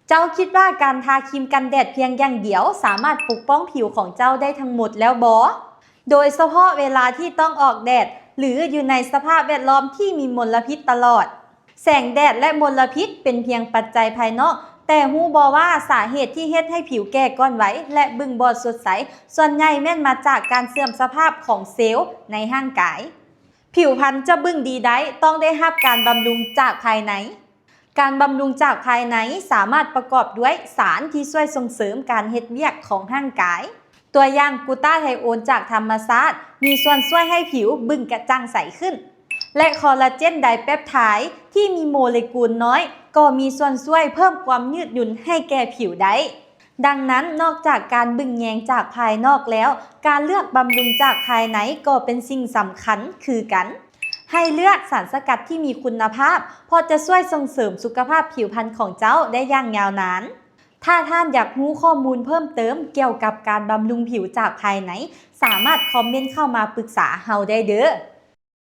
ເຈົ້າຄິດວ່າການທາຄຣີມກັນແດດພຽງຢ່າງດຽວສາມາດປົກປ້ອງຜິວຂອງເຈົ້າໄດ້ທັງໝົດແລ້ວບໍ? ໂດຍສະເພາະເວລາທີ່ຕ້ອງອອກແດດ ຫຼື ຢູ່ໃນສະພາບແວດລ້ອມທີ່ມີມົນລະພິດຕະຫຼອດ. ແສງແດດ ແລະ ມົນລະພິດເປັນພຽງປັດໄຈພາຍນອກ, ແຕ່ຮູ້ບໍ່ວ່າສາເຫດທີ່ເຮັດໃຫ້ຜິວແກ່ກ່ອນໄວ ແລະ ບຶ້ງບໍ່ສົດໃສ ສ່ວນໃຫຍ່ແມ່ນມາຈາກການເສື່ອມສະພາບຂອງເຊວໃນຮ່າງກາຍ. ຜິວພັນຈະບຶ້ງດີໄດ້ ຕ້ອງໄດ້ຮັບການບຳລຸງຈາກພາຍໃນ. ການບຳລຸງຈາກພາຍໃນສາມາດປະກອບດ້ວຍສານທີ່ຊ່ວຍສົ່ງເສີມການເຮັດວຽກຂອງຮ່າງກາຍ. ຕົວຢ່າງ ກລູຕາໄທໂອນຈາກທຳມະຊາດ ມີສ່ວນຊ່ວຍໃຫ້ຜິວບຶ້ງກະຈ່າງໃສຂຶ້ນ ແລະ ຄໍລາເຈນໄດແປບໄທທີ່ມີໂມເລກຸນນ້ອຍ ກໍມີສ່ວນຊ່ວຍເພີ່ມຄວາມຍືດຫຍຸ່ນໃຫ້ແກ່ຜິວໄດ້. ດັ່ງນັ້ນ, ນອກຈາກການບຶ້ງແຍງຈາກພາຍນອກແລ້ວ, ການເລືອກບຳລຸງຈາກພາຍໃນກໍເປັນສິ່ງສຳຄັນຄືກັນ. ໃຫ້ເລືອກສານສະກັດທີ່ມີຄຸນນະພາບ, ເພາະຈະຊ່ວຍສົ່ງເສີມສຸຂະພາບຜິວພັນຂອງເຈົ້າໄດ້ຢ່າງຍາວນານ. ຖ້າທ່ານຢາກຮູ້ຂໍ້ມູນເພີ່ມເຕີມກ່ຽວກັບການບຳລຸງຜິວຈາກພາຍໃນ, ສາມາດຄອມເມັນເຂົ້າມາປຶກສາເຮົາໄດ້ເດີ້.